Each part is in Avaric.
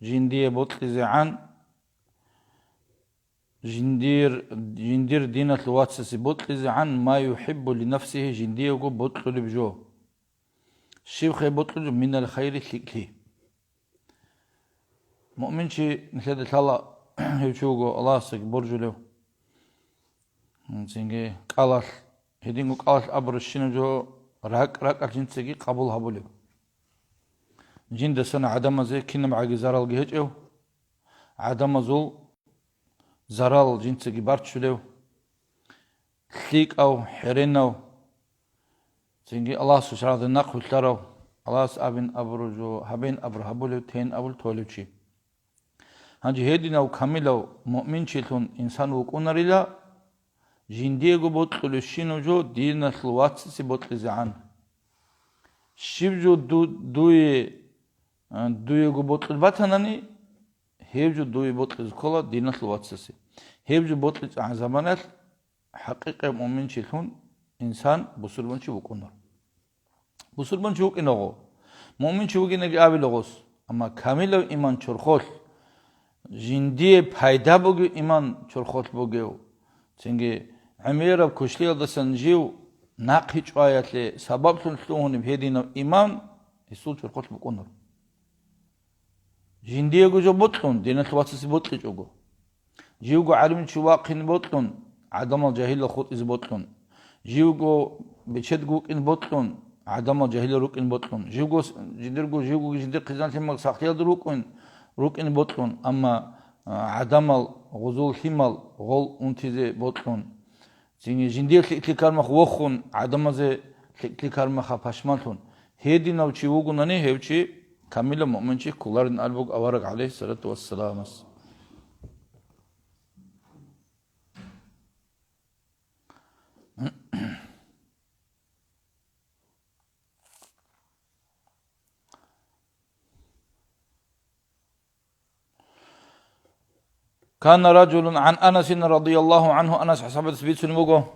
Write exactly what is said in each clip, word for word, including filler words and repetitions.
жиндие бокьизегӀан, жиндир, жиндир диналъул вацасе бокьизегӀан, ма юхӀиббу ли нафсихи, жиндиего бокьулеб жо. Щиб хай бокьулеб жо? Минал хайри, лъикӀлъи. Муъминчи нилъеда лъала, гьев чи вуго Аллагьасдаги боржулев. Цинги кӀалалъ, гьединго кӀалалъ абурабщинаб жо ракӀ-ракӀалъ жинцаги къабул гьабулеб. Жиндасан гӀадамазе кинабгӀаги заралги гьечӀев, гӀадамазул зарал жинцаги барччулев, лъикӀав, хӀеренав, цинги Аллагьасул шаргӀалда нахъвилълъарав, Аллагьас абин абураб жо гьабин абур гьабулев, тейин абул толев чи. Гьанже гьединав камилав муъминчилъун инсан вукӀунарила, жиндиего бокьулебщинаб жо диналъул вацасе бокьизегӀан. Щиб жо ду-, дуе, а, дуего бокьулеб батанани, гьеб жо дуе бокьизе ккола диналъул вацасе. Гьеб жо бокьичӀебгӀан заманалъ хӀакъикъияб муъминчилъун инсан бусурбанчи вукӀунар. Бусурбанчи вукӀинаго, муъминчи вугинаги абила гъос, амма камилав иман чорхолъ, жиндие пайда бугев иман чорхолъ бугев, цинги гӀемераб квешлъиялдасан жив нахъе чӀваялъе сабаблъун лъугьунеб гьединав иман гьесул чорхолъ букӀунар. Жиндиего жо бокьун, диналъул вацасе бокьичӀого. Живго гӀалимчи вахъине бокьун, гӀадамал жагьилал хутӀизе бокьун. Живго бечедго вукӀине бокьун, гӀадамал жагьилал рукӀине бокьун. Живго с-, жидерго, живго жидер хъизан-лъимал сахлъиялда рукӀун, рукӀине бокьун, амма, а, гӀадамал гъузул лъимал гъол унтизе бокьун. Цинги жиндир лъикӀлъи кармах вохун, гӀадамазе лъикӀлъи кармаха пашманлъун. Гьединав чи вугунани, гьев чи камилав муъминчи кколарин абулеб буго авараг, гӀалайгьиссалату вассаламас. Кана раджулун гӀан Анасин радияллагьу гӀангьу, Анас асхӀабас бицунеб буго,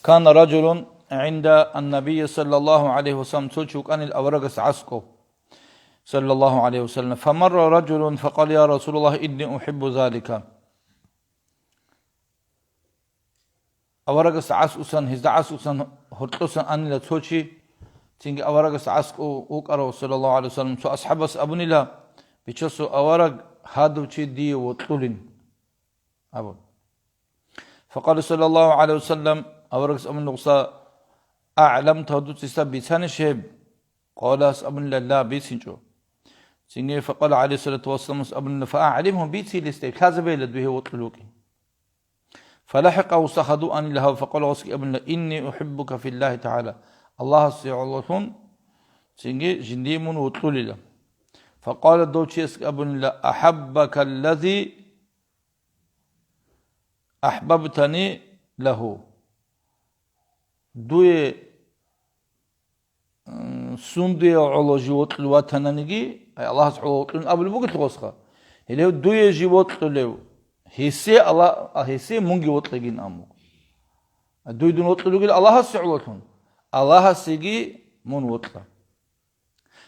кана раджулун гӀинда ан-Набийи саллаллагьу гӀалайгьи ва саллам, цо чи вукӀанила аварагасда аскӀов, саллаллагьу гӀалайгьи ва саллам. Фамарра раджулун факъала: «Я Расулаллагь, инни ухӀиббу залика». Аварагасда гӀасусан, гьезда гӀасусан гьоркьосан анила цо чи, цинги аварагасда гӀаскӀов вукӀарав, саллаллагьу гӀалайгьи ва саллам, цо асхӀабас абунила: «Бичасул авараг, гьадав чи дие вокьулин», – абун. Факъала саллаллагьу гӀалайгьи ва саллам, аварагас абунила гъуса: «АгӀламтагьу, дуца гьесда бицанищ гьеб?» Къала, гьас абунила: «Ла, бицинчӀо». Цинги факъала гӀалайгьиссалату вассаламас абунила: «ФаагӀлимгьу, бицила гьесда, лъазабейила дуе гьев вокьулев вукӀин». ФалахӀикъа, гъуса хадув анила гьав, факъала гъосги абунила: «Инни ухӀиббука филлагьи тагӀала», Аллагьасе гӀололъун, цинги жиндие мун вокьулила. Факъала, дов чиясги абунила: «АхӀаббакаллази ахӀбабтани лагьу». Дуе, м, сундуе гӀоло жив вокьулев ватананиги, ай, Аллагьас гӀоло вокьулин абулеб бугелъул гъосха. Гьелев дуе жив вокьулев, гьесие Алла-, гьесие мунги вокьегин абун буго. Дуе дун вокьулев вугел Аллагьасе гӀололъун, Аллагьасеги мун вокьа.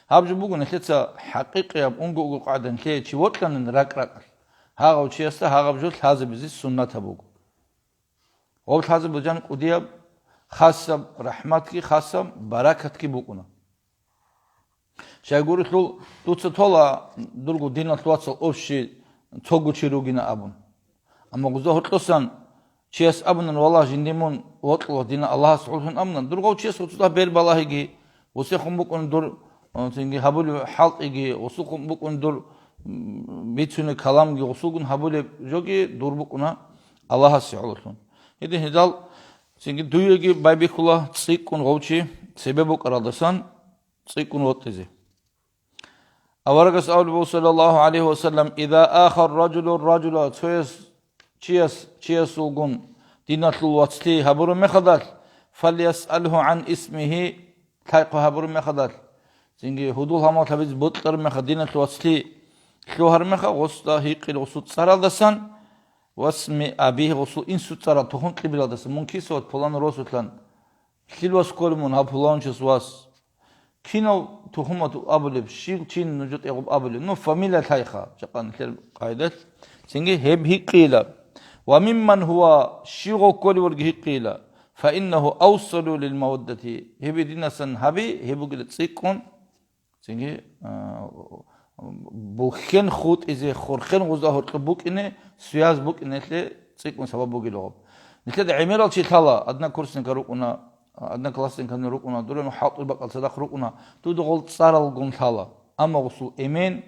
Гьаб жо буго нилъеца хӀакъикъияб, унго-уго къагӀида, нилъее чи вокьанин ракӀ-ракӀалъ, гьагъав чиясда гьагъаб жо лъазабизе суннатаб буго. Гъоб лъазаб бужан кӀудияб хасаб рахӀматги, хасаб баракатги букӀуна. Щайгурелъул дуца тола дурго диналъ вацал общий цого чи ругина абун. Амма гъузда гьоркьосан чияс абунан: «Валлагь, жинди мун вокьула дина Аллагьас гӀололъун», – абунан, дургъав чияс гъуцуда бер балагьиги, гъусехун букӀун дур, э, цинги гьабулеб хӀалтӀиги, гъусухъун букӀун дур, м, бицунеб каламги, гъусугун гьабулеб жоги дур букӀуна Аллагьасе гӀололъун. Гьедин гьедал цинги дуеги байбихьула цӀикӀкӀун гъов чи цебе букӀаралдасан цӀикӀкӀун вокьизе. Аварагас абулеб буго, саллаллагьу гӀалайгьи ва саллам: «Иза аха ар-раджулу ар-раджула», цояс, чияс, чиясулгун диналъул вацлъи гьабураб мехалдалъ, «фальясъалгьу гӀан исмигьи», лъайхъу гьабураб мехалдалъ, цинги гьудул-гьалмагъ лъабизе бокьараб мехалъ диналъул вацлъи лъугьараб мехалъ, гъосда гьикъила гъусул цӀаралдасан, «васми абигьи», гъусул инсул цӀарал, тухум-кьибилалдасан, мун кисават пулан росулъан, лъил вас кколеб мун гьав пуланчияс вас? Кинав тухумат абулеб, щив чин нуж тӀегъуб абулеб? Ну, фамилия лъайха, жакъа нилъер къайдалъ. Цинги гьеб гьикъила. Ва мимман гьува, щивго кколев вурги гьикъила. Фаиннагьу авсалу лил маваддати. Гьеб гьединасан гьаби, гьеб бугила цӀикӀкӀун. Цинги, а, бухьен хутӀизе, хурхен гъуза гьоркьоб букӀине, связь букӀинелъе цӀикӀкӀун сабаб бугила гъоб. Нилъеда гӀемерал чи лъала, однокурсникал рукӀуна, одноклассникал рукӀуна, дурен хӀалтӀул бакӀал цадахъ рукӀуна, дуда гъол цӀаралгун лъала. Амма гъусул эмен,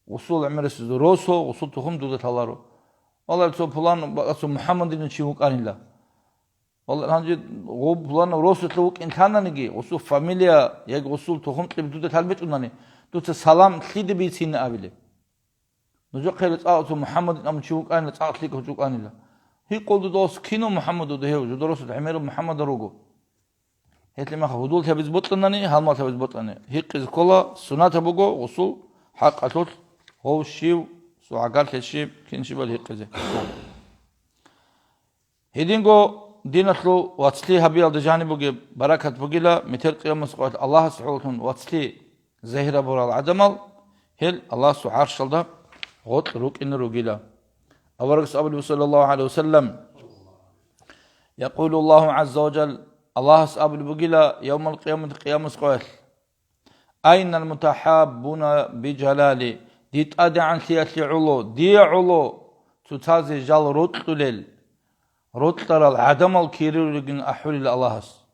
гъусул гӀемерисез росо, гъусул тухум дуда лъаларо. Валлагь, цо пулан бакӀасул МухӀаммадилан чи вукӀанила. Валлагь, гьанже гъуб пулан росулъа вукӀин лъананиги, гъусул фамилия яги гъусул тухум кьиб дуда лъалбечӀунани, дуца салам лъиде бицина абилеб? Нужехъе цӀакъ цо МухӀаммадин абун чи вукӀанила, цӀакъ лъикӀав чи вукӀанила. Гьикъул дуда ос кинав МухӀаммад дуда гьев, жударасул гӀемераб МухӀаммад руго. Гьелъимаха гьудул гьабиз бокьанани, гьалмал гьабиз бокьани. Гьикъизе ккола, суннатаб буго, гъусул хӀакъалъулъ гъов щив, согӀагарлъи щиб, кин щибал гьикъизе. Гьединго диналъул вацлъи гьабиялда жаниб бугеб баракат бугила, метер къиямас къоялъ Аллагьас гӀололъун вацлъи загьир гьабурал гӀадамал, гьел Аллагьасул гӀаршалда гъоркь рукӀине ругила. Аварагас абулеб, саллаллагьу гӀалайгьи ва саллам, якъулу Аллагьу гӀазза ва жал, Аллагьас абулеб бугила явмал къиямат, къиямас къоялъ: «Айнал мутахӀаббуна би жалали?» Ди тӀадегӀанлъиялъе гӀоло, дие гӀоло цоцазе жал рокьулел, рокьарал гӀадамал кири ругин ахӀулел Аллагьас.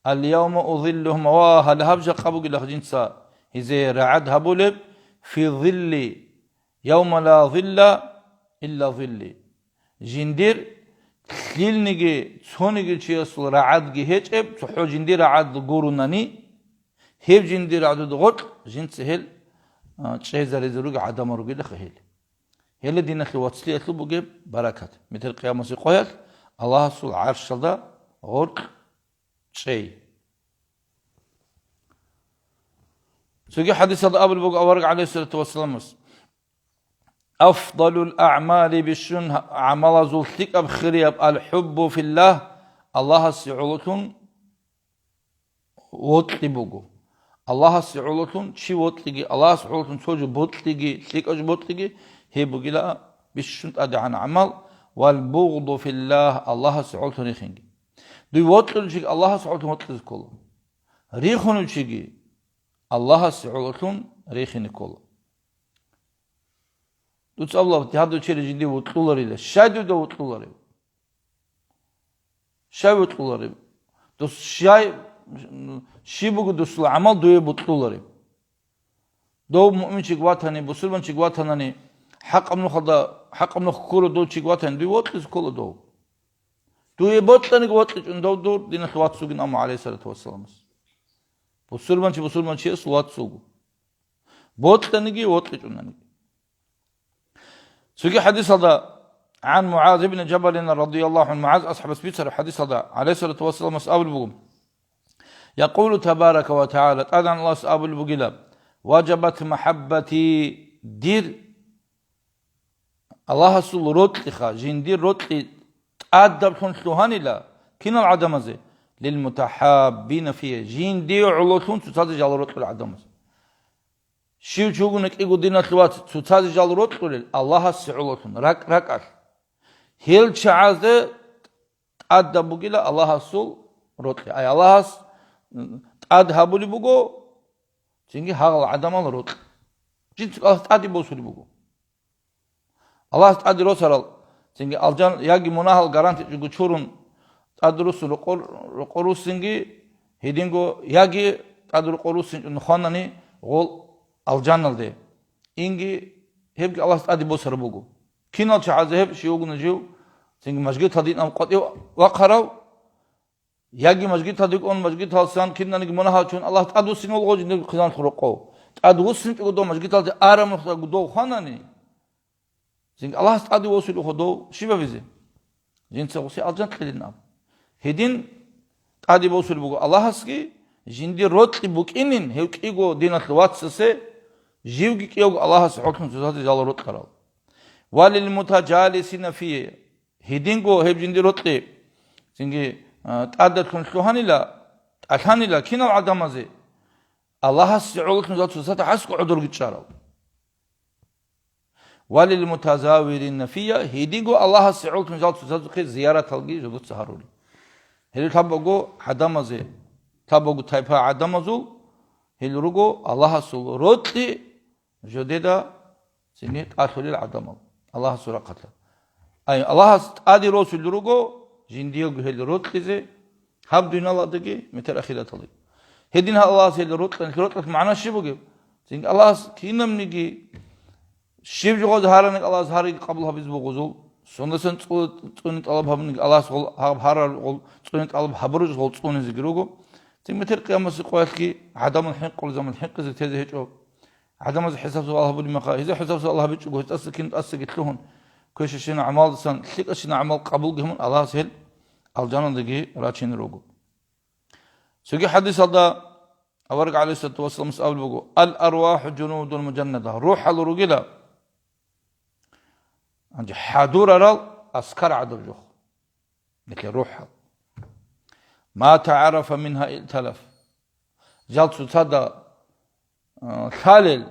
«Ал-явма узиллухум», ва гьале гьаб жакъа бугилахъ жинца гьезие рагӀад гьабулеб, «фи зилли, явма ла зилла илла зилли». Жиндир лъилниги цониги чиясул рагӀадги гьечӀеб, цохӀо жиндир рагӀад гурунани, гьеб жиндир рагӀдуда гъоркь жинца гьел, а, чӀезаризе руги гӀадамал ругилаха гьел. Гьеле диналъе вацлъиялъул бугеб баракат. Метер къиямасе къоялъ Аллагьасул гӀаршалда гъоркь чӀей. Цоги хӀадисалда абулеб буго авараг гӀалайгьиссалату вассаламас: «Афдалул аъмали», бищун гӀамалазул лъикӀаб хирияб, «алхӀуббу филлагь», Аллагьасе гӀололъун вокьи буго. Аллагьасе гӀололъун чи вокьиги, Аллагьасе гӀололъун цо жо бокьиги, лъикӀаб жо бокьиги, гьеб бугила бищун тӀадегӀан гӀамал, «вал бугъду филлагь», Аллагьасе гӀололъун рихинги. Дуй вокьулев чиги Аллагьасе гӀололъун вокьизе ккола. Рихунев чиги Аллагьасе гӀололъун рихине ккола. Дуца абула, гьадав чияс жиндие вокьуларила. Щай дуда вокьуларев? Щай вокьуларев? Дос щай, щиб буго досул гӀамал дуе бокьуларев? Дов муъминчиг ватани, бусурманчиг ватанани, хӀакъаб нухалда, хӀакъаб нух ккура дов чиг ватани, дуе вокьизе ккола дов. Дуе бокьаниги вокьичӀун дов дур диналъ вац вугин, амма гӀалайгьиссалату вассаламас. Бусурманчи бусурманчияс вац вуго. Бокьаниги вокьичӀунаниги. Цоги хӀадисалда, гӀан МугӀаз ибн Жабалин радияллагьу гӀангьу, МугӀаз асхӀабас бицараб хӀадисалда, гӀалайгьиссалату вассаламас абулеб буго: «Якъулу табарака ва тагӀала», ТӀадегӀан Аллагьас абулеб бугила: «Важабат махӀаббати», дир Аллагьасул рокьиха, жиндир рокьи тӀадаблъун лъугьанила кинал гӀадамазе, «лилмутахӀаббина фия», жиндие гӀололъун цоцазе жал рокьул гӀадамаз. Щив чи вугони кӀиго диналъ вац, цоцазе жал рокьулел Аллагьасе гӀололъун, ракӀ-ракӀалъ. Гьел чагӀазде тӀадаб бугила Аллагьасул рокьи. Ай Аллагьас, м, тӀад гьабулеб буго, цинги гьагъал гӀадамал рокьи. Жинца Аллагьас тӀаде босулеб буго. Аллагьас тӀаде росарал, цинги алжан, яги мунагьал гарантичӀого чурун, тӀаде руссун рокъор-, рокъор руссинги, гьединго яги тӀаде рокъор руссинчӀун хванани гъол алжаналде. Инги гьебги Аллагьас тӀаде босараб буго. Кинал чагӀазе гьеб щив вугони жив, цинги мажгиталде инаб къватӀив вахъарав, яги мажгиталде кӀун, мажгиталсан кинаниги мунагьал чун Аллагь тӀадвуссин вуго жиндир хъизаналъул рокъов. ТӀадвуссинчӀого дов мажгиталде араб нухда дов хванани, цинги Аллагьас тӀаде восулев гьодов щиб гьабизе? Жинца гъуси алжан кьелин аб. Гьедин тӀаде босулеб буго Аллагьасги, жиндир рокьи букӀинин гьев кӀиго диналъ вацасе, живги кӀиявго Аллагьасе гӀололъун цоцазе жал рокьарал. «Ва лилмутажалисина фие», гьединго гьеб жиндир рокьи, цинги, а, тӀадалъун лъугьанила, тӀалъанила кинал гӀадамазе, Аллагьасе гӀололъун жал цоцазда гӀаскӀо гӀодорги чӀарал. Ва лил мутазавирина фия, гьединго Аллагьасе гӀололъун жал цоцазухъе зияраталги жодоца гьарурел. Гьел лъабаго гӀадамазе, лъабаго тайпа гӀадамазул, гьел руго Аллагьасул рокьи жодеда цинги тӀалъулел гӀадамал Аллагьасул рахъалъа. Ай, Аллагьас тӀаде росулел руго жиндиего гьел рокьизе, гьаб дуниялалдаги, метер ахираталдаги. Гьедин гьал Аллагьас гьел рокьан, рокьалъ магӀна щиб бугеб? Цинги Аллагьас кинабниги, щиб жо гъоз гьаранаг Аллагьас гьариги къабул гьабизе бугозул, сундасан цӀу-, цӀуни тӀалаб гьабуниги Аллагьас гъол гьаб гьарал гъол цӀуни тӀалаб гьабуружас гъол цӀунизеги руго. Цин метер къиямасеб къоялъги гӀадамал хӀинкъулел заман хӀинкъизе тезе гьечӀо. ГӀадамаз хӀисаб-суал гьабулеб мехалъ, гьезда хӀисаб-суал гьабичӀого, гьесдаса кин тӀасаги лъугьун, квешащина гӀамалдасан, лъикӀащина гӀамал къабулги гьабун, Аллагьас гьел алжаналдаги рачине руго. Цоги хӀадисалда авараг гӀалайгьиссалату вассаламас абулеб буго: «Ал-арваху жунудун мужаннада», рухӀал ругила, гьанже хӀадурарал аскар гӀадаб жо. Нилъер рухӀал. Ма тагӀарафа мингьа иъталаф. Жал цоцазда, а, лъалел,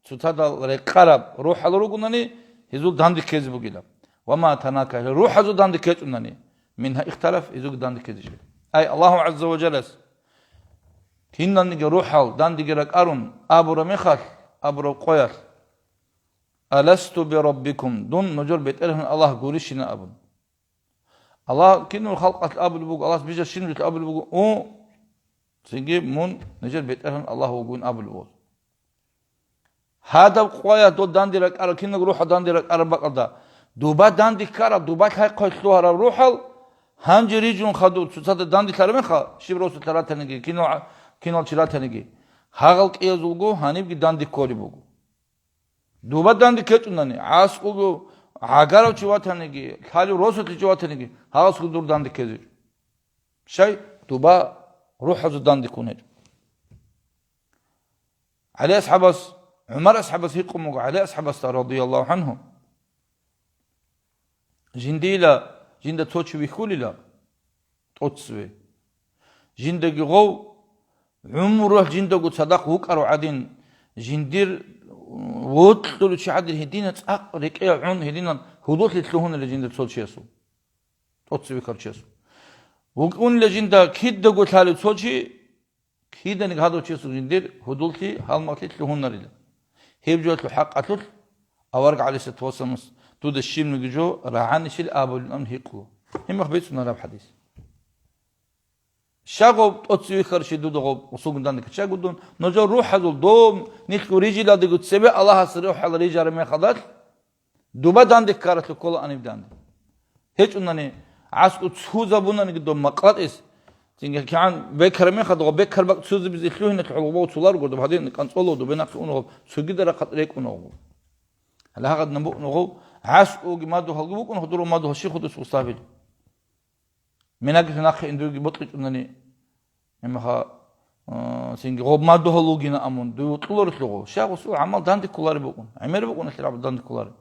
цоцазда рекъараб рухӀал ругунани, гьезул данде ккезе бугила. Ва ма танака, рухӀазул данде ккечӀунани, мингьа ихталаф, гьезулги данде ккезе щиб. Ай, Аллагьу гӀазза ва жаллас киналниги рухӀал дандеги ракӀарун абураб мехалъ, абураб къоялъ: «Аласту би раббикум», дун нужер БетӀергьан Аллагь гурищина абун. Аллагь кинал халкъалъ абулеб буго, Аллагьас бижарщинаб жо абулеб буго, у, цинги мун нижер БетӀергьан Аллагь вугин абулеб буго. Гьадаб къоялъ дол данде ракӀарал, киналго рухӀал данде ракӀараб бакӀалда, дуба данде ккараб, дуба лъай-хъвай лъугьараб рухӀал, гьанже рижун хадур, цоцазда данделъараб мехалъ, щиб росулъа ратаниги, кинал, кинал чи ратаниги, гьагъал кӀиязулго гьанибги данде кколеб буго. Дуба данде ккечӀунани, гӀаскӀубу гӀагарав чи ватаниги, лъалев росулъе чи ватаниги, гьагъасго дур данде ккезечӀо. Щай? Дуба рухӀазул данде ккун гьечӀо. ГӀали асхӀабас, ГӀумар асхӀабас гьикъун буго, ГӀали асхӀабасда, радияллагьу гӀангьу, жиндила, жинда цо чи вихьулила, тӀоцеве. Жиндаги гъов, гӀумрулъ жиндаго цадахъ вукӀарав гӀадин, жиндир вокьулев чи гӀадин, гьедина цӀакъ рекӀее гӀун, гьединан гьудуллъи лъугьунила жиндир цо чиясул, тӀоцеве вихьарав чиясул. ВукӀунила жинда кидаго лъалев цо чи, киданиги гьадав чиясул жиндир гьудуллъи, гьалмагълъи лъугьунарила. Гьеб жоялъул хӀакъалъулъ авараг гӀалайгьиссалату вассаламас дуда щибниги жо рагӀанищил абулин абун гьикъула. Гьеб мехалъ бицунараб хӀадис. Щай гъоб тӀоцеве вихьарав чи дуда гъоб гъусулгун данде ккечӀого дун, нужер рухӀазул дом нилъго рижилалдего цебе Аллагьас рухӀал рижараб мехалдалъ, дуба данде ккаралъув ккола гьаниб данде. ГьечӀунани, гӀаскӀу цузабунаниги доб макълатӀис, цинги кигӀан бекараб мехалда гъоб бекараб бакӀ цузабизе лъугьиналъ гӀоло гъоб цуларого доб гьадин кӀанцӀолав дубе нахъе унагъоб цогида рахъат рекӀунагъо. Гьале гьагъад набугьунагъо, гӀаскӀуги мадугьалги букӀунагъо, дурго мадугьал щихъудас гъусабил. Минагилъун нахъе индуги бокьичӀунани, гьемаха, а, цинги гъоб мадугьал вугина амун, дуй вукьуларелъул гъо. Щай гъусул гӀамал данде кколареб букӀун, гӀемер букӀун ахир абу данде кколареб.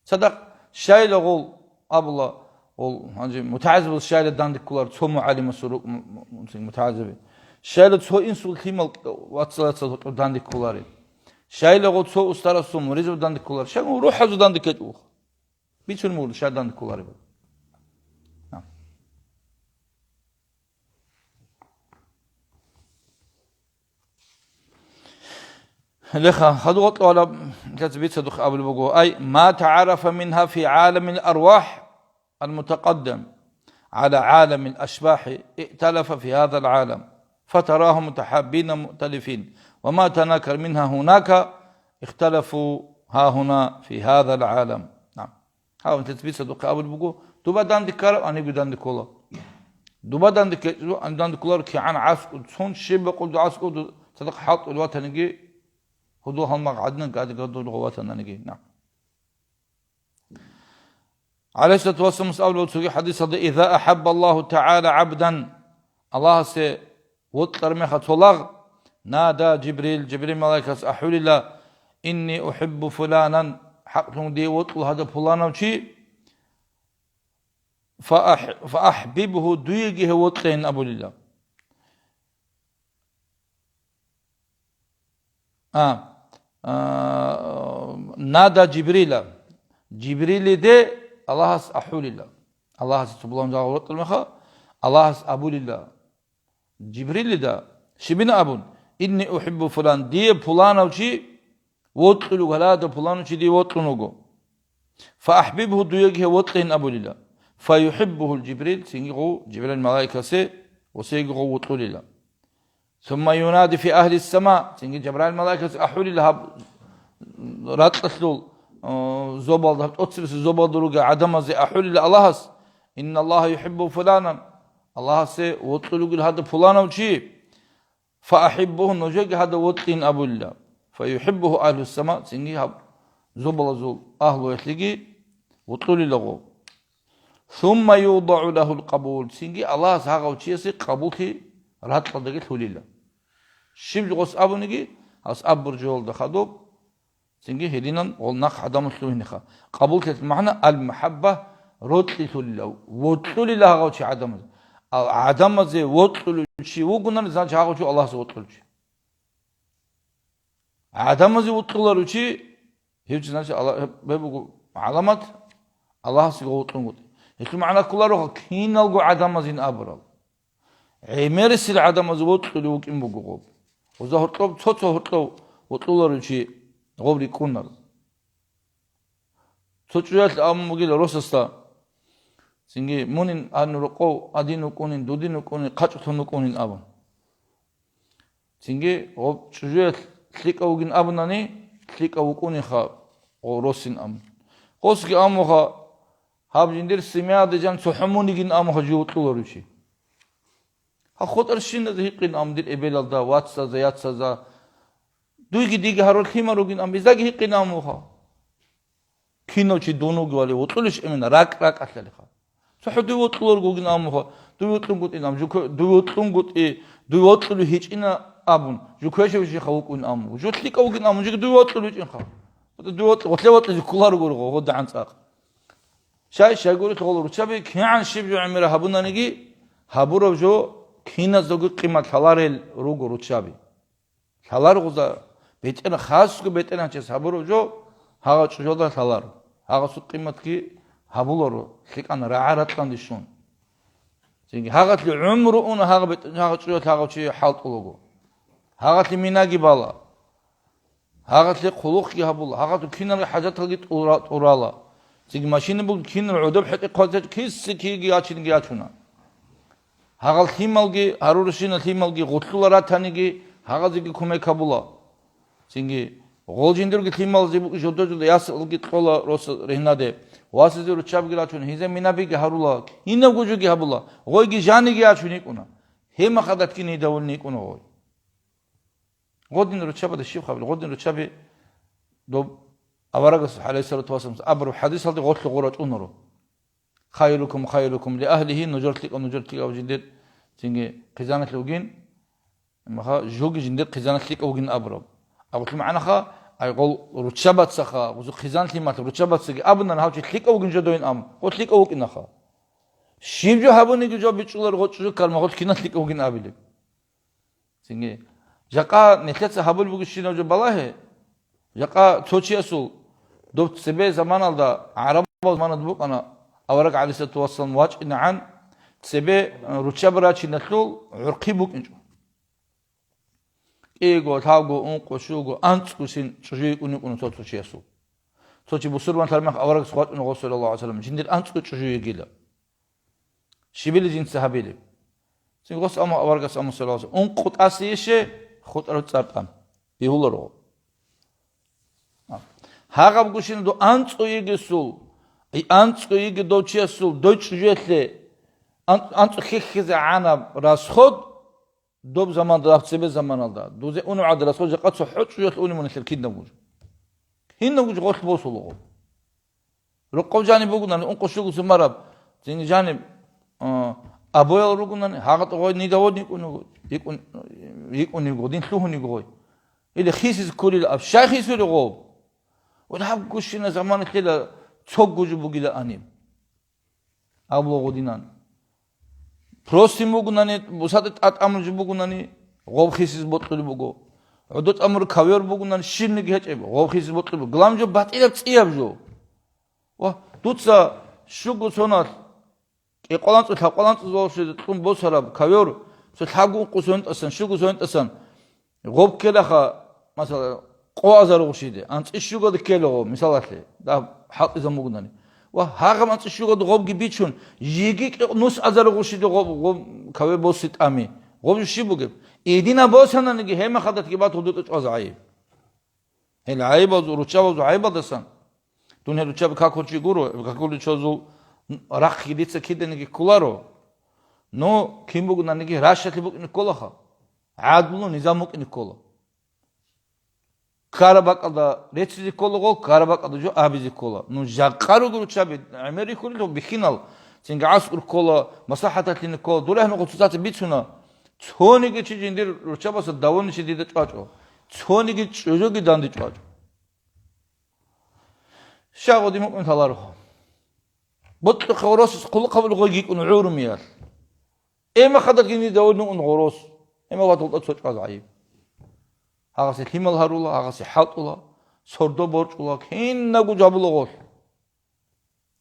Цадахъ щайла гъол абула, гъол, гьанже мутагӀазибал щайла данде кколар цо мугӀалимасул рукӀ-, м-, м-, цинги мутагӀазиби. Щайла цо инсул лъимал вацал-вацал гьоркьоб данде кколареб. Щайла гъол цо устарасул муридзаб данде кколар. Щай гъол рухӀазул данде ккечӀо. Бицун мугӀ шагьдан кколареб. Леха, хадугъа кьола, лъаца бицадухъ абулеб буго, ай, ма тагӀарафа мингьа фи гӀаламил арвахӀ ал-мутакъаддам гӀала гӀаламил ашбахӀи, иъталафа фи гьазал гӀалам, фатарагьум мутахӀаббина муъталифин, ва ма танакара мингьа гьунака, ихталафу гьагьуна фи гьазал гӀалам. Нагьам. Гьав, нилъеца бицадухъе абулеб буго, дуба данде ккараб, гьанибги данде ккола. Дуба данде ккечӀо, гьаниб данде кколаро, кигӀан гӀаскӀу, цун щиб бакъулев гӀаскӀу, цадахъ хӀалтӀулев ватаниги, гьудул гьалмагъ гӀадинан гади-гадулго ватананиги. На. ГӀалайгьиссалату вассаламас абулеб цоги хӀадисалда, «Иза ахӀабба Аллагьу тагӀала гӀабдан», Аллагьасе вокьараб мехалъ цо лагъ, нада Жибрил, Жибрил малаикас ахӀулила, «Инни ухӀиббу фуланан», хӀакълъун дие вокьула гьадаб пуланав чи, фа ахӀ-, фа ахӀбибгьу, дуеги гьев вокьейин абулила. А, а, нада Жибрила. Жибрилиде Аллагьас ахӀулила. Аллагьас цо булан жагьуртӀал меха, Аллагьас абулила. Жибрилида щибин абун: «Инни ухиббу фулан», дие пуланав чи вокьулев гьалада пуланав чи дие вокьун вуго. «Фаахбибгьу», дуеги гьев вокьин абулила. «Фаюхиббугьул Жибрил», цинги гъов Жибрил малаикасе ва цеги гъов вокьулила. «Сумма юнади фи агьлис сама», цинги Жабраил малаикас ахӀулила гьаб ракьалъул, э, зобалда, гьаб тӀоцебесеб зобалда ругел гӀадамазе ахӀулила Аллагьас: «Инналлагьа юхиббу фуланан», Аллагьасе вокьулев гьада пуланав чи, «фаахиббугьу», нужеги гьада вокьин абулила. «Фаюхиббугьу агьлус сама», цинги гьаб зобалазул агьлуялъеги вокьулила гъов. «Сумма юдаъу лагьул къабул», цинги Аллагьас гьагъав чиясе къабуллъи ракьалдаги лъулила. Щиб жо гъос абуниги, гьас абур жоялда хадуб, цинги гьединан гъол нахъ гӀадамал лъугьинеха. Къабуллъиялъул магӀна: ал-махӀабба, рокьи лъулила, вокьулила гьагъав чи гӀадамазе. А гӀадамазе вокьулев чи вугунани, значит, гьагъав чи Аллагьасе вокьулев чи. ГӀадамазе вокьуларев чи, гьев чи, значит, Алла-, гьеб буго гӀаламат, Аллагьасе вокьунгутӀи. Гьелъул магӀна кколароха киналго гӀадамазин абурал. ГӀемерисел гӀадамазе вокьулев вукӀин буго гъоб. Гъоза гьоркьоб, цо-цо гьоркьов вокьуларев чи гъоб рикӀкӀунар. Цо чӀужалъ абун бугила росасда, цинги: «Мунин гьанир рокъов гьадин вукӀунин, дудин вукӀунин, хъачӀлъун вукӀунин», абун. Цинги гъоб чӀужуялъ лъикӀав вугин абунани, лъикӀав вукӀуниха гъо росин абун. Гъосги амуха, гьаб жиндир семьяда жан цохӀо мунигин амуха жив вокьуларев чи. Гьа, хутӀарщиназе гьикъин абун дир эбелалда, вацазда, яцазда. Дуйги диги гьарулъ лъимал ругин абун, гьездаги гьикъин абун вуха. Кинав чи дун вугевали, вокьулищ имина, ракӀ-ракӀалъалиха. ЦохӀо дуй вокьуларго вугин абун вуха, дуй вокьунгутӀин абун, жуко-, дуй вокьунгутӀи, дуй вокьулев гьечӀина абун, жу квешав щиха вукӀун абун, жу лъикӀав вугин абун, жуги дуй вокьулев гьечӀинха. Дуй вокь-, гъолъе вокьизе кколарого гъо, гъодагӀан цӀакъ. Щай, щайгурелъул гъол руччаби кигӀан щиб жо гӀемера гьабунаниги, гьабурав жо киназдаго къимат лъаларел руго руччаби. Лъалар гъуза бетӀер-, хасго бетӀергьанчияс гьабурав жо гьагъа чӀужалда лъалар. Гьагъасул къиматги гьабуларо, лъикӀан рагӀа-ракьанде щун. Цинги гьагъалъе гӀумру уна гьагъа бетӀ-, гьагъа чӀужалъ гьагъав чи хӀалтӀулаго. Гьагъалъе минаги бала. Гьагъалъе хъулухъги гьабула, гьагъалъул киналги хӀажаталги тӀура-, тӀурала. Цинги машина бугин кинал гӀодоб хӀетӀе хъвазеч киси киги ячинги ячуна. Гьагъал лъималги, гьарурщина лъималги, гъулъула ратаниги, гьагъазеги кумек гьабула. Цинги гъол жиндирги лъималазе буго жодо-жодо ясалги кьола рос ригьнаде. Васазе руччабги рачун, гьеза минабиги гьарула, кинабго жоги гьабула, гъойги жаниги ячун йикӀуна. Гьеб махадатги недовольный йикӀуна гъой. Гъодин руччабада щиб хабар? Гъодин руччаби доб аварагас, гӀалайгьиссалату вассалам, абураб хӀадисалде гъорлъ гъура чӀунаро. «Хайрукум хайрукум ли агьлигьи», нужер лъикӀав, нужер лъикӀав жиндир цинги хъизаналъ вугин, маха, жуги жиндир хъизаналъ лъикӀав вугин абураб. Абулъул магӀнаха, ай гъол руччабацаха, гъузу хъизан лъималъ руччабацаги абунан, гьав чи лъикӀав вугин жодойин ам, гъо лъикӀав вукӀинаха. Щиб жо гьабуниги жо бичӀчӀулар гъо чӀужу карма, гъо кинал лъикӀав вугин абилеб. Цинги, жакъа нилъеца гьабулеб бугебщинаб жо балагье, жакъа цо чиясул доб цебе заманалда, гӀарабал заманалда букӀана, авараг гӀалайгьиссалату вассалам вачӀинегӀан, цебе, э, руччаби рачиналъул гӀурхъи букӀинчӀо. КӀиго, лъабго, ункъо, щуго, анцӀгосин чӀужу йикӀун йикӀуна цо-цо чиясул. Цо чи бусурманлъараб мех аварагас вачӀуна гъо, саллаллагьу гӀалайгьи ва саллам, жиндир анцӀго чӀужу йигила. Щибили жинца гьабилеб? Цин гъос аму аварагас аму салаваса. Ункъо тӀасейище, хутӀарав цӀар тӀан. Бигьуларо. Гьагъаб гущин ду анцӀо йигесул, и анцӀо йиги дов чиясул дой чӀужуялъе ан-, анцӀо хьихьизе гӀанаб расход доб заманда, даб цебе заманалда. Дузе унугӀад расход жакъа цо хӀо чӀужуялъ уни мунелъер кинаб гуж. Кинаб гуж гъолъ босулугъо. Рокъов жаниб бугунани, ункъо щуго сумараб, цинги жаниб, а, абоял ругунани, гьагъа гъой нида водникӀун вуго, йикӀун, йикӀун йиго, дин лъугьун йиго гъой. Или хисиз кколила аб, щай хисули гъов? Ва гьаб гущина замана лъела цо гужу бугила аниб. Абула гъодинан. Простин бугунани, бусада тӀатӀамул жо бугунани, гъоб хисиз бокьулеб буго. ГӀодо тӀамур ковёр бугунан щибниги гьечӀеб, гъов хиси бокьиб, главное жо батӀияб цӀияб жо. Ва дуца щуго соналъ кӀикъваланцӀу, лъабкъваланцӀу золъизе кьун босараб ковёр, цо лъабго ункъо согьинтӀасан, щуго согьинтӀасан гъоб ккелаха, масала, къо азар гъушиде, анцӀи щугода ккела гъоб, мисалалъе, дагь хӀалтӀизаб бугунани. Ва гьагъаб анцӀи щугода гъобги бичун, жеги кӀикъ нус азар гъушиде гъоб, гъоб ковёр боси тӀами. Гъоб жо щиб бугеб? Идина босананиги, гьема хадатги батул дутӀа чӀваз гӀайиб. Гьел гӀайибазул, руччабазул гӀайибалдасан. Дун гьел руччаби какулчи гуро, какуличазул рахъги дица киданиги кколаро. Но кин бугонаниги ращалъи букӀине кколаха. ГӀадлу низам букӀине ккола. Ккараб бакӀалда реццизе кколаго, ккараб бакӀалда жо абизе ккола. Ну, жакъа руго руччаби, гӀемер рихьулел бихьинал, цинги гӀаскӀур ккола, маслахӀаталъине ккола, дурехӀнухъа цоцаца бицуна, цониги чи жиндир руччабаса давони чи дида чӀвачӀо, цониги чӀужуги данде чӀвачӀо. Щай гъодин мукӀин лъаларухъ? Бокьухъе гъоросица хъулухъ гьабулел гъой гьикӀун гӀурумиялъ. Эма хадалъги ниж давулин ун гъорос. Эма ватулда цо чӀваз гӀайиб. Гьагъасе лъимал гьарула, гьагъасе хӀалтӀула, сордо борчӀула, кинабго жабула гъолъ.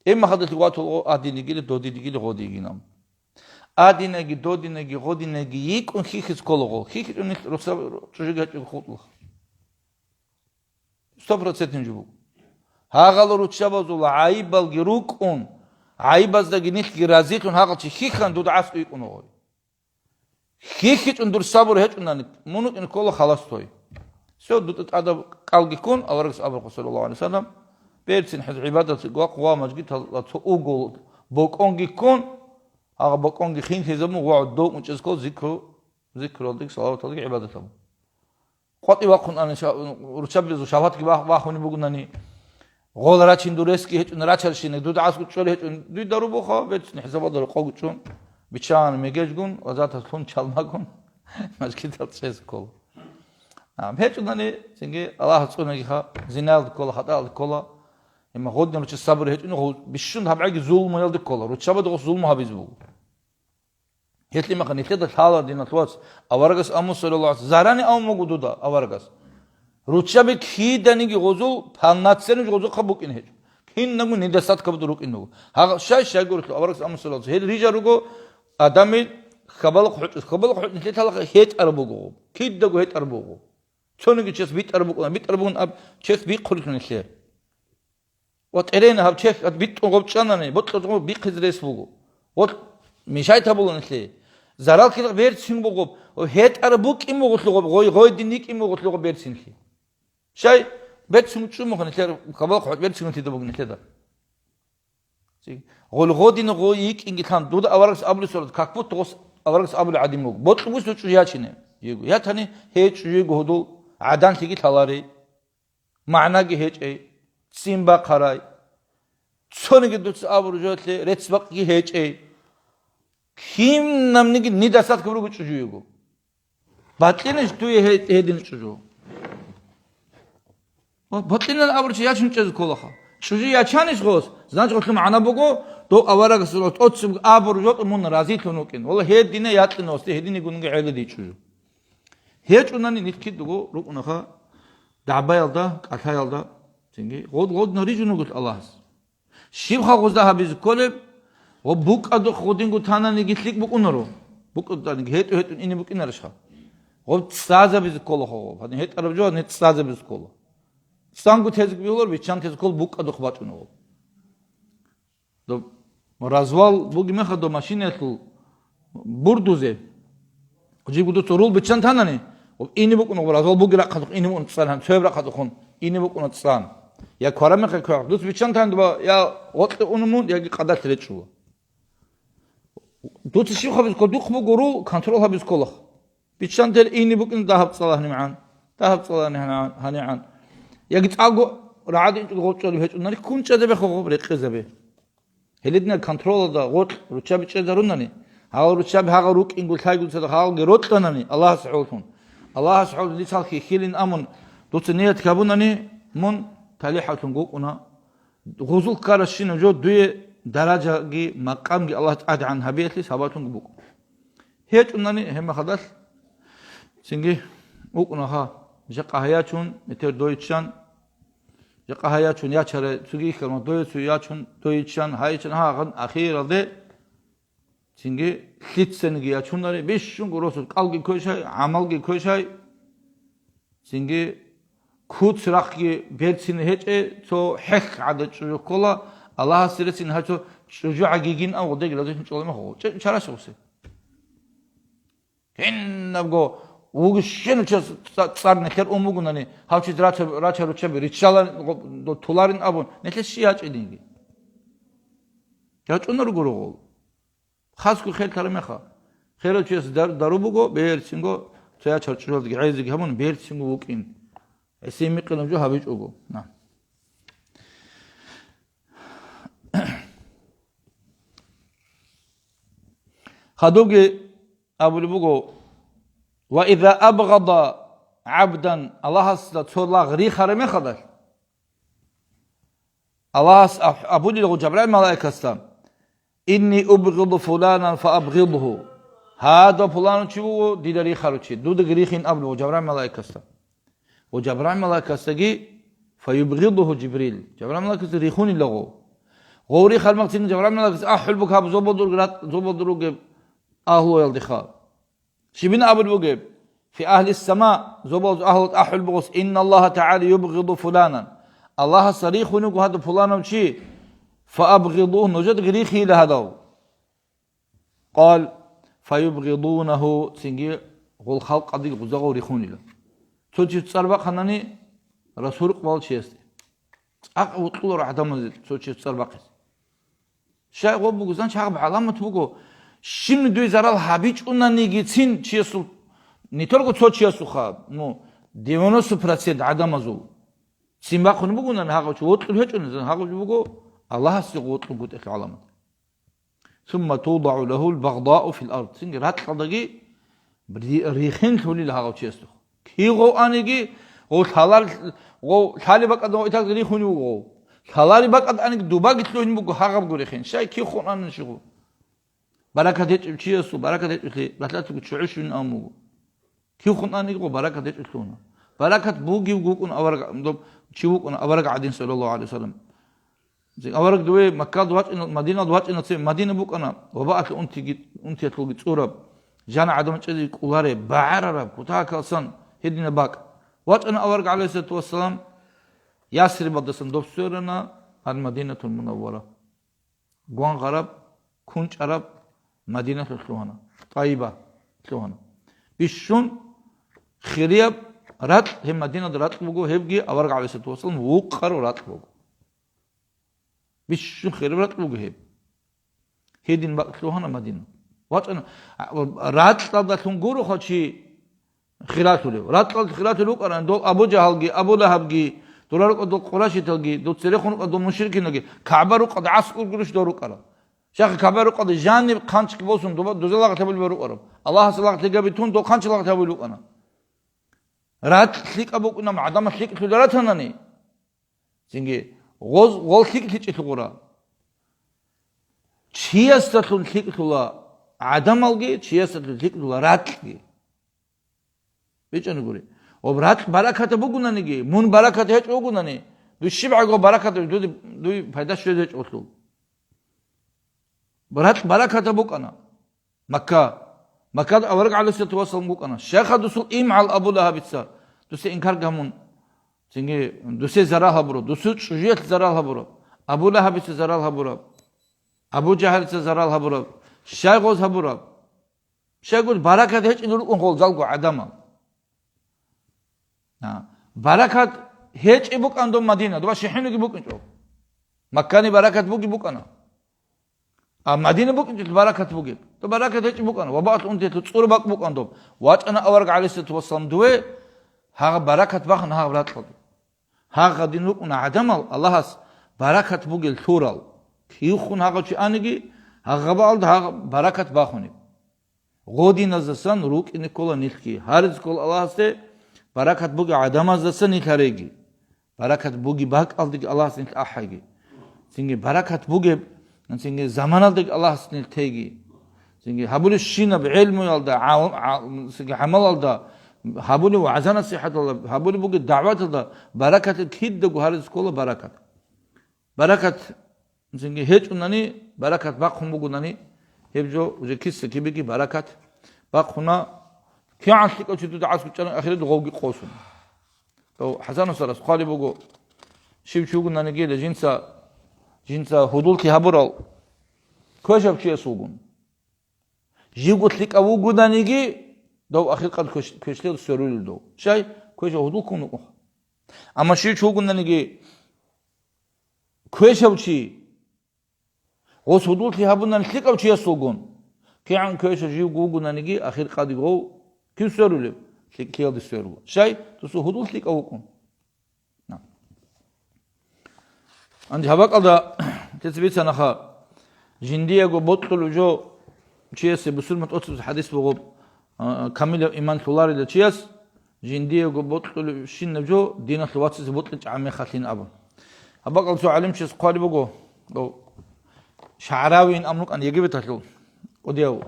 Эма хадалъги ватул гъо адинигили, додинигили гъодигинаб. Адинаги, додинаги, гъодинаги йикӀун хихьиз ккола гъо. ХихьичӀун нилъ рухсаб чӀужуги гьачӀого хутӀулха. Сто процентин жо буго. Гьагъал руччабазул гӀайибалги рукӀун, гӀайибаздаги нилъги разилъун гьагъал чи хихьан дуда гӀасу йикӀун гъой. ХихьичӀун дур сабур гьечӀунани, мун вукӀин ккола халастой. Все, дуда тӀадаб кӀалги ккун, аварагас абурхъо, саллаллагьу гӀалайгьи вассалам, берцин хӀез гӀибадат вахъ ва мажгиталда цо угол бокӀонги ккун, гьагъа бокӀонги хинлъизабун ва дов унчӀез ккол зикру, зикралдеги, салаваталдеги гӀибадатабун. КъватӀи вахъун ани ша-, руччабазул шагьватги вах-, вахуни бугунани, гъола рачин дур ресги гьечӀун рачарщинай, дуда гӀасгу чӀвали гьечӀун, дуй дару буха, бецин хӀисабалда рокъов гучӀун, биччан мегежгун ва заталъун чалмагун, мажгитал цӀез ккола. А, гьечӀунани, цинги Аллагьас цӀунагиха, зинаялда ккола, хатӀаялда ккола, имма гъодин ручча сабур гьечӀун, гъов бищун гьабгӀаги зулмуялда ккола, руччабада гъос зулму гьабизе буго. Гьелъимаха нилъеда лъала, диналъ вац, аварагас аму, саллаллагьу гӀалайгьи вассалам, зарани аму буго дуда аварагас. Руччаби киданиги гъозул, полноценный гъозухъа букӀин гьечӀо. Кинабго недостаткаб рукӀин буго. Гьагъа щай-щай гурелъул аварагас аму, саллаллагьу гӀалайгьи вассалам, гьел рижа руго адамил хабалахъ хӀучӀус. Хабалахъ хӀучӀ нилъе лъалаха гьетӀар буго. Кидаго гьетӀар буго. Цониги чес битӀар букӀуна, битӀар бугун аб чес бихъулелъул нилъер. Ва тӀерен гьаб чехь гьад битӀун гъоб чӀанани, бокьазго бихъизе рес буго. Гъол мешайт гьабула нилъее. Зарал килгъ берцин бугъоб, гьетӀар букӀин бугъулъугъоб, гъой, гъой дин йикӀин бугъулъугъоб берцинлъи. Щай берцин чӀумуха нилъер хабал хъват берцин лъида бугин нилъеда. Гъол гъодин гъой йикӀинги лъан, дуда аварагас абулеб сурат, как будто гъос аварагас абулеб гӀадин буго. Бокьугуслъу чӀужу ячине. Йиго. Ятани гьечӀо йиго гьудул гӀаданлъиги лъаларей. МагӀнаги гьечӀей, ццин бахъарай. Цониги дуца абуру жоялъе рецц-бакъги гьечӀей. Кинабниги нидасат габруго чӀужу йиго. Батьинищ дуе гье-, гьедин чӀужу? Батьинал абурчи ячун чӀезе кколаха. ЧӀужу ячанищ гъос, значит, гъолъул магӀна буго, дов аварагас тӀоцеб абуру жо мун разилъун вукӀин. Вала гьедине якьине гъосде гьединигунги гӀелиди чӀужу. ГьечӀунани нилъ кидаго рукӀунаха дагӀбаялда, кӀалъаялда, цинги гъод-гъодна рижун вугелъ Аллагьас. Щиб халгъузда гьабизе кколеб? Гъоб букӀадухъ гъудинго тананиги лъикӀ букӀунаро. БукӀаданиги гьетӀу-гьетӀун ине букӀинарищха? Гъоб цӀазабизе ккола гъоб. Гьадин гьетӀараб жо гьадин цӀазабизе ккола. ЦӀанго тезе бигьулар, биччан тезе ккол букӀадухъ бачӀуна гъоб. Доб развал буги меха доб машинаялъул бурдузе. Жибго дуца рул биччан танани, ине букӀун гъоб развал буги рахъалъухъ ине букӀун цӀан, гьан цояб рахъалъухъун ине букӀуна цӀан. Я квара меха квехъ, дуц биччан тан дуба, я гъоркье унумун, яги къадалъ речӀчӀула. Дуца щиб хабиз ккол, духъ буго рул, контрол гьабиз кколах. Биччан тел ине букӀин дагьаб цӀала гьанигӀан, дагьаб цӀала гьанигӀан, гьанигӀан. Яги цӀаго рагӀад инчӀого гъоркьчӀвалеб гьечӀунани, ккун чӀезе бехъ гъоб рекъезабе. Гьелидинал контролалда гъоркь руччаби чӀезарунани, гьал руччаби гьагъал рукӀинго лъайгун цадахъ гьалги рокьанани Аллагьас гӀоллъун, Аллагьас гӀоллъун дицал хьихьилин амун, дуца ният гьабунани, мун талихӀавлъун гукӀуна. Гъузул ккаращинаб жо дуе даражаги макъамги Аллагь тӀадегӀан гьабиялъе сабаблъунги букӀун. ГьечӀунани гьебмехалдалъ цинги вукӀунаха. Жакъа гьаячун, метер дойччан, жакъа гьаячун ячарай цоги ихьарма дойцу ячун, дойччан, гьайчан, гьагъан ахиралде цинги лъицаниги ячунари, бищунго росул кӀалги квешай, гӀамалги квешай, цинги куц рахъги берцин гьечӀе, цо хӀехь гӀадат чӀужу ккола, Аллагьасе рецин гьачо чӀужугӀа гигин ав гъодеги разилъун чӀолемахо, чӀе-, чараш гъусе. Кинабго вугищин чи ца-, цӀар нилъер ун бугунани, гьав чи рача-, рача-ручаби риччала, гъо-, до туларин абун, нилъер щи гьачӀининги. ЯчӀунар гуро гъол. Хасго хел тара меха. Херав чияс дар-, дару буго, берцинго, цоя чарчӀужалдги гӀезиги гьабун, берцинго вукӀин. ГӀиси микъилаб жо гьабичӀого. На. Хадубги абулеб буго, «Ва иза абгъада гӀабдан», Аллагьасда цо лагъ рихараб мехалда, Аллагьас аб-, абулел гъо Жабраил малаикасда, «Инни убгъиду фуланан фаабгъидгьу». Гьадав пуланав чи вуго, дида рихарав чи, дудаги рихин абулеб гъо Жабраил малаикасда. Ва Жабраил малаикасдаги, «Фаюбгъидгьу Жибрил». Жабраил малаикасда рихунила гъов. Гъов рихараб мехалъ Жабраил малаикас ахӀул буго гьаб зобалдург рат-, зобалдур ругеб агьлуялдеха. Щибин абулеб бугеб? Фи агьлис сама, зобалазул агьлу ахӀул бугос, «Инна Аллагьа тагӀала юбгъиду фуланан». Аллагьас рихун вуго гьадав пуланав чи, «Фаабгъидугьу», нужедаги рихийила гьадав. Къал, «Фаюбгъидунагьу», цинги гъол халкъалдеги гъузагъав рихунила. Цо чи цӀар бахъанани, расул рукъбал чиясде. ЦӀакъ вукьуларо гӀадамазе цо чи цӀар бахъизе. Щай гъоб буго, зан чагъаб гӀаламат буго, щибни дуе зарал гьабичӀунанигицин чиясул, не только цо чиясулха, ну, девяносто процент гӀадамазул. Цин бахъун бугунан гьагъав чи вокьул гьечӀунан, зан гьагъав чи буго Аллагьасде вокьулгутӀелъул гӀаламат. Сумма тудагӀу лагьул багъдау фил ард. Цинги ракьалдаги ри-, рихин лъулил гьагъав чиясда. Кигъов аниги, гъов лъалар, гъов лъали бакӀадан итак рихунев вуго. Лъалари бакӀад аниги дубаги лъугьин буго гьагъабго рихин. Щай кихъун анин щугъу? Баракат гьечӀев чиясул, баракат гьечӀевлъи, ралъатиго чӀужу щвин ан буго. Кихъун аниги гъо баракат гьечӀев лъугьуна. Баракат бугев вукӀун авараг, доб чи вукӀун авараг гӀадин, саллаллагьу гӀалайгьи вассалам. Авараг дуе Маккалда вачӀина, Мадиналда вачӀинаце, Мадина букӀана, вабаалъул унтиги-, унтиялъулги цӀураб, жана гӀадамал чӀезеги кӀолареб, багӀарараб, кутакалсан гьединаб бакӀ. ВачӀана авараг, гӀалайгьиссалату вассалам, Ясрибалдасан доб сверана, гьал Мадинатул Мунаввара. Гвангъараб, кунчӀараб Мадиналъулъ лъугьана, ТӀайиба лъугьана. Бищун хирияб ракь, гьеб Мадиналда ракь буго, гьебги авараг, гӀалайгьиссалату вассалам, вукъараб ракь буго. Бищун хираб ракь буго гьеб. Гьедин бакӀ лъугьана Мадина. ВачӀана, а, ракьалдалъун гуроха чи хиралъулев. Ракьалда хиралъулев вукӀаран дол Абу Жагьалги, Абу Лагьабги, дора рукӀа дол къурайшиталги, дол церехун рукӀа дол мушрикиналги, КагӀба рукъалда гӀаскӀур гурищ дол рукӀарал. Щайха КагӀба рукъалда жаниб хъанчги босун, доба-, доза лагъ гьабулеб рукӀараб. Аллагьас лагъ лъегабитун, дол хъанчи лагъ гьабулеб букӀана. Ракь лъикӀаб букӀунаб гӀадамал лъикӀлъулел ратанани, цинги гъоз-, гъол лъикӀ лъичӀелъул гъура. Чиясдалъун лъикӀлъула гӀадамалги, чиясдалъун лъикӀлъула ракьги. БичӀани гури. Ва ракь бараката бугунаниги, мун баракат гьечӀо вугунани, дуй щибгӀаго баракат, дуй, дуй пайда щвезе гьечӀолъул. Ракь бараката букӀана. Макка. Маккада авараг, гӀалайгьиссалату вассалам, вукӀана. Щайха дусул имгӀал Абу Лагьабица дусе инкар гьамун, цинги дусе зарал гьабураб, дусул чӀужуялъ зарал гьабураб, Абу Лагьабица зарал гьабураб, Абу Жагьалица зарал гьабураб, щай гъоз гьабураб? Щайгур баракат гьечӀел рукӀун гъолзалго гӀадамал. А, баракат гьечӀеб букӀан доб Мадина, доба щихӀинуги букӀинчӀо. Маккани баракат буги букӀана. А Мадина букӀинчӀо баракат бугеб. То баракат гьечӀеб букӀана. Ва бакълъун тету цӀур бакӀ букӀан доб. ВачӀана авараг, гӀалайгьиссалату вассалам, дуе, гьагъа баракат бахун гьагъаб ракьалда. Гьагъа дин рукӀуна гӀадамал Аллагьас баракат бугел лъурал. Кивхун гьагъав чи аниги, гьагъабалда гьагъ баракат бахунеб. Гъодиназдасан рукӀине ккола нилъги. Гьариз ккола Аллагьасде баракат бугеб гӀадамаздасан нилъ гьареги. Баракат буги бакӀалдеги Аллагьас нилъ ахӀайги. Цинги баракат бугеб, цинги заманалдаги Аллагьас нилъ теги. Цинги гьабулебщинаб гӀелмуялда, гӀал-, гӀал-, цинги гӀамалалда, гьабулев вагӀза-насихӀаталда, гьабулеб бугеб дагӀваталда баракат кидаго гьаризе ккола баракат. Баракат цинги гьечӀунани, баракат бахъун бугунани, гьеб жо уже киса-кибеги баракат бахъуна. КигӀан лъикӀав чи дуда гӀаскӀучӀаран ахират гъовги къосун. Дов ХӀасан устарас хъвалеб буго, щив чи вугонаниги жинца, жинца гьудуллъи гьабурал квешаб чияс вугун. Живго лъикӀав вугонаниги, дов ахиркъад квеш-, квешлъиялда сверулел дов. Щай? Квешав гьудул ккун вукӀун. Амма щив чи вугонаниги квешав чи, гъос гьудуллъи гьабунани лъикӀав чиясулгун, кигӀан квешав живго вугонаниги, ахиркъадги гъов кив сверулеб? ЛъикӀлъиялде сверула. Щай? Досул гьудул лъикӀав вукӀун. На. Анди гьаб бакӀалда, цецебицанаха, жиндиего бокьулев жо чиясе бусурман тӀоцебе хӀадис бугъуб, а, камилаб иман лъуларила чияс, жиндиего бокьулев щинаб жо диналъул вацасе бокьичӀ гӀаммехалъин абун. Гьаб бакӀал цо гӀалимчияс хъвалеб буго, дов ШагӀравиин абун рукӀан Египеталъул кӀудияв.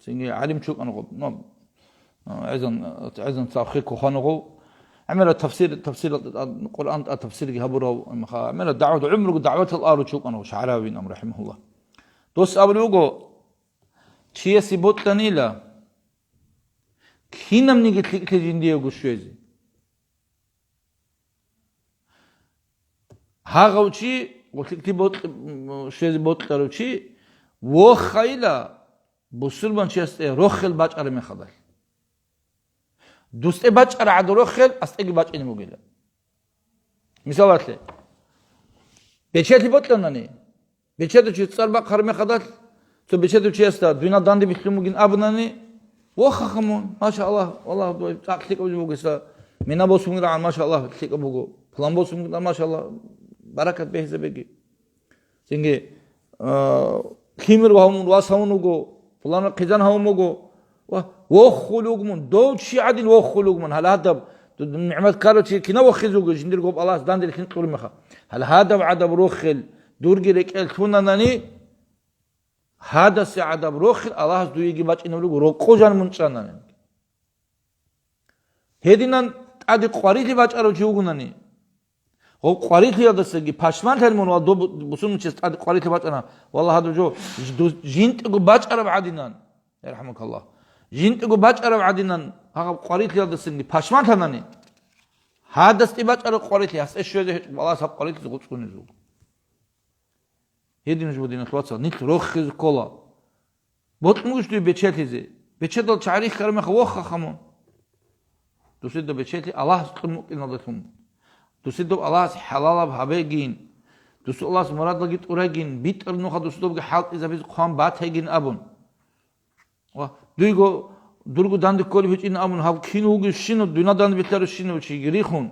Цинги гӀалим чи вукӀана гъоб, ну, гӀезан, гӀезан цахъе кохана гъов. ГӀемерал тафсир, тафсир, Къуръан тӀа тафсирги гьабурав, гӀемерал дагӀват, гӀумруго дагӀватал ару чи вукӀана гъов, ШагӀравиин абун, рахӀимагьуллагь. Дос абулеб буго, чиясе бокьанила, кинабниги лъикӀлъи жиндиего щвезе. Гьагъав чи, гъуллъикӀлъи бокь-, м, щвезе бокьарав чи, вохайила бусурманчиясде рохел бачӀараб мехалдалъ. Дусде бачӀарагӀад рохел астеги бачӀине бугила. Мисалалъе, бечелъи бокьанани, бечедав чи цӀар бахъараб мехалдалъ, цо бечедав чиясда дуйнал данде билълъун бугин абунани, вохаха мун, машаллагь, валлагь, дуе цӀакъ лъикӀаб жо бугеса, мина босун рагӀан, машаллагь, лъикӀаб буго, план босун бугин, машаллагь, баракат бегьизабеги. Цинги, а, лъимер гьавун, вас гьавун вуго, пуланав хъизан гьавун вуго. Ва вохулев вуго мун, дов чи гӀадин вохулев вуго мун, гьале гьадаб, ду-, ду-, нигӀмат ккарав чи кинав вохизе вуго, жиндирго Аллагьас данде рилълъин кьураб мехалъ. Гьале гьадаб гӀадаб рохел, дурги рекӀел лъунанани, гьадасе гӀадаб рохел Аллагьас дуеги бачӀинаб руго, рокъо жан мун чӀанани. Гьединан тӀаде къварилъи бачӀарав чи вугунани, гъов къварилъиялдасаги пашманлъани мун ва доб бусурманчияс тӀаде къварилъи бачӀана, валлагь, гьадаб жо, ду-, жинтӀиго бачӀараб гӀадинан, ярхӀамукаллагь, жинтӀиго бачӀараб гӀадинан гьагъаб къварилъиялдасаги пашманлъанани, гьадасде бачӀараб къварилъи гьасде щвезе гьечӀо, Аллагьас гьаб къварилъизе гъуцӀунезул. Гьедин жо, диналъул вацал, нилъ рохизе ккола. Бокьун бугищ дуе бечелъизе? Бечедал чагӀи рихьараб мехалъ вохаха мун. Дусида бечелъи Аллагьас кьун букӀиналдалъун. Дусидаб Аллагьас хӀалалаб гьабегин. Дусу Аллагьас мурадалги тӀурагин, битӀар нуха дусудабги хӀалтӀизабизе хъван батегин абун. Ва дуйго, дурго данде кколеб гьечӀин абун, гьав кин вугевщинав, дуйна данде билълъарущинав чиги рихун.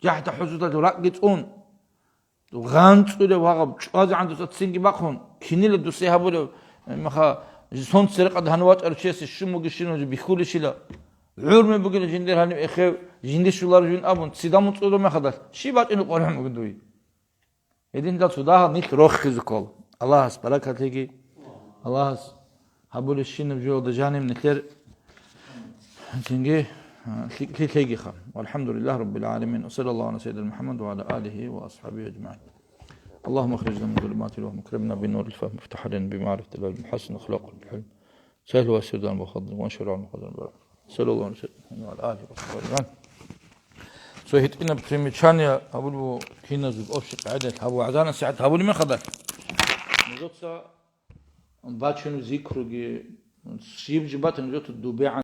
ЖахӀда-хӀусудалъул ракӀги цӀун, гъанцӀулев вагъаб чӀвазегӀан дуца цинги бахъун, кинила дусе гьабулев, э, маха, сонци рекъад гьанив вачӀарав чиясе щун бугищинав жо бихьулищила, гӀурми бугила жиндир гьанив эхев, жинди щуларев жин абун, цидамун цӀудаб мехалдалъ, щиб бачӀине къваригӀун бугин дуе? Гьединлъидал цо дагьал нилъ рохизе ккола. Аллагьас баракат лъеги, Аллагьас гьабулебщинаб жоялда жаниб нилъер цинги, а, лъикӀлъи лъегиха. ВалхӀамдулиллагьи раббил гӀаламин. Ва саллаллагьу гӀала сайидина МухӀаммад ва гӀала алигьи ва асхӀабигьи ажмагӀин. اللهم أخرجنا من ظلمات الوهم وأكرمنا بنور الفهم وافتح علينا بمعرفة العلم وحسن أخلاقنا بالحلم. سهل ويسر لنا بفضلك وانشر علينا فضلك. صلى الله عليه وسلم وعلى آله وصحبه أجمعين. Цо гьитӀинаб примечание гьабулеб буго киназул общий къагӀидаялъ гьаб вагӀза-насихӀат гьабулеб мехалда. Нужеца бачун зикруги, щиб жиб батани, нужеца дубегӀан